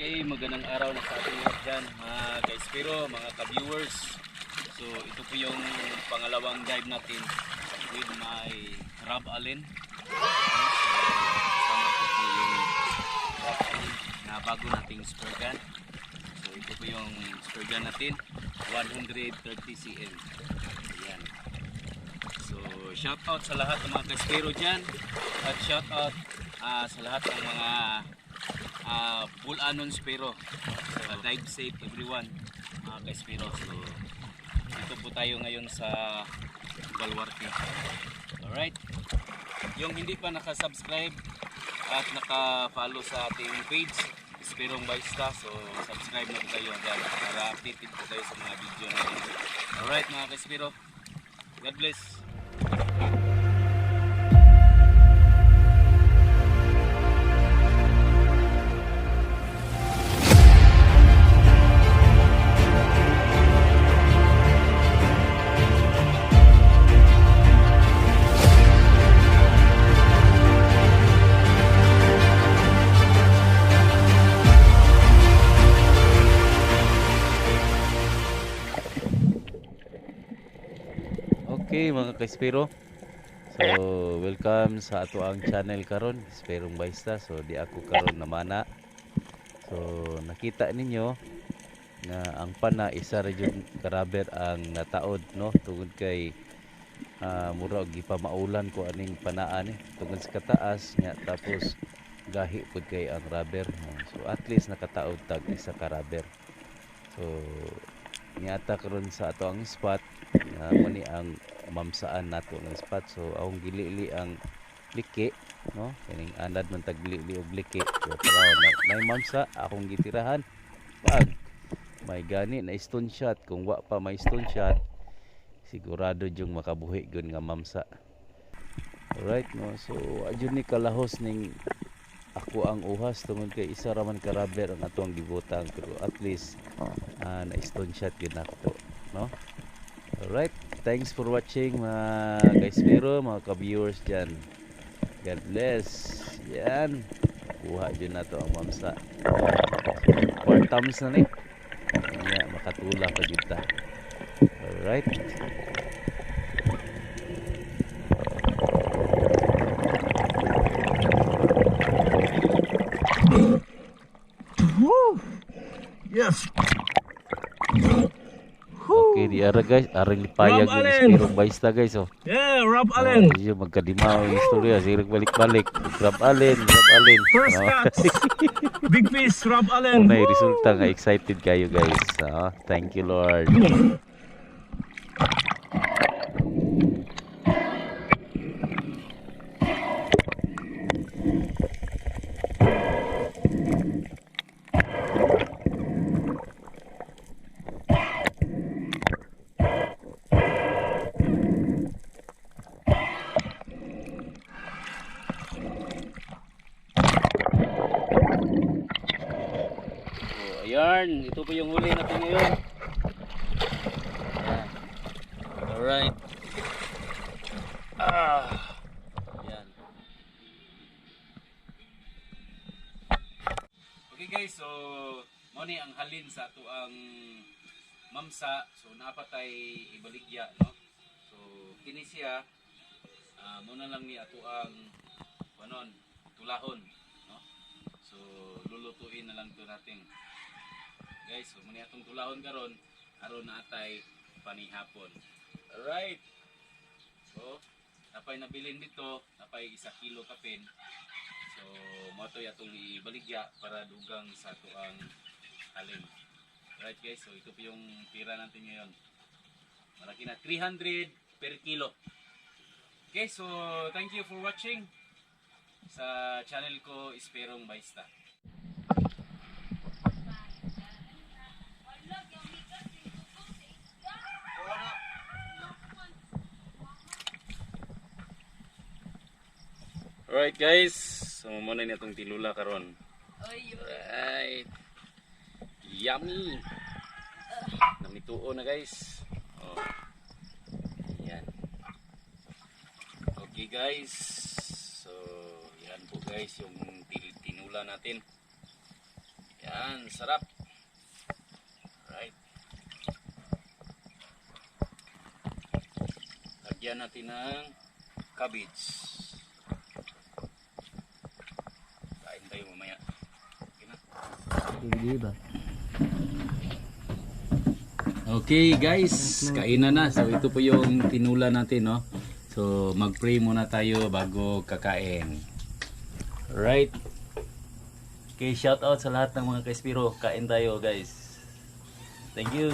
Okay, magandang araw na sa ating lahat dyan, mga guys, pero mga ka-viewers. So ito po yung pangalawang dive natin with my Rob Allen. Okay, so kasama ko po yung Rob Allen na bago nating spear gun. So ito po yung spear gun natin, 130 cm. Ayan. So shout out sa lahat ng mga kaspero dyan at shout out sa lahat ng mga Bulanon Spero. So, dive safe everyone, mga ka-Spero. So dito po tayo ngayon sa Baluarte. Alright. Yung hindi pa naka-subscribe at naka-follow sa ating page, Esperong Baista, so subscribe na po kayo dyan para updated po kayo sa mga video natin. Alright, mga ka-Spero. God bless. Okay, mga ka-Espero. So welcome sa ato ang channel karon, Esperong Baista. So di ako karon namana. So nakita ninyo nga ang pana, isa ra jud ka-rubber ang nataod, no, tungod kay mura og gipamaulan ko aning panaan eh tungod sa kataas nga, tapos gahi pud kay ang rubber, no? So at least nakataod tag isa ka rubber. So niata karon sa ato ang spot nga mo ni ang mamsaan nato ng spot. So akong gilili ang liki, no, kining anad man tag lili og liki. So taraw na may mamsa akong gitirahan, pag may gani na stone shot. Kung wa pa may stone shot, sigurado jung makabuhi gyud nga mamsa. Alright, no. So adyon ni kalahos ning ako ang uhas tungod kay isa ra man ka rubber ang atong gibutang, pero at least na stone shot gyud nato, no. Alright, thanks for watching, mga guys, pero mga ka-viewers dyan. God bless. Yan, kuha dyan nato ang mamsa. So, 4 thumbs na ni. Kanya makatula pa dyan ta. Alright. Woo! Yes! Okay, di ara guys, aring lipayag Rob yung Allen. Esperong Baista, guys, oh. Yeah, Rob Allen! Oh, medyo magkadimaw yung istorya, sirang balik-balik. Rob Allen, Rob Allen. First Oh. catch! Big fish, Rob Allen! Unay resulta nga excited kayo, guys. Ah, thank you, Lord. So, ayan, ito po yung huli natin ngayon. Ayan. Alright. Ayan. Okay guys, so mo ni ang halin sa ato ang mamsa. So napatay ibaligya, no. So kini siya muna lang ni ato ang panon tulahon, no. So lulutuin na lang to natin. Guys, so muna atong tulahon karon aron na atay panihapon. Alright. So napay nabilin dito, napay 1 kilo kapin. So mo to atong ibaligya para dugang sa ato ang halin. Alright guys, so ito po yung tira natin ngayon. Malaki na, 300 per kilo. Okay, so thank you for watching sa channel ko, Esperong Baista. Alright guys, so muna ni atong tilula karon. Alright. Yummy. Namituo na, guys. Oh. Ayan. Okay guys. So, yan po guys yung tinula natin. Yan, sarap. Right. Lagyan natin ng cabbage. Kain tayo mamaya. Okay na. Hindi ba? Okay guys, kainan na. So ito po yung tinula natin, no? So mag-pray muna tayo bago kakain. Right. Okay, shout out sa lahat ng mga ka-Espiro. Kain tayo, guys. Thank you.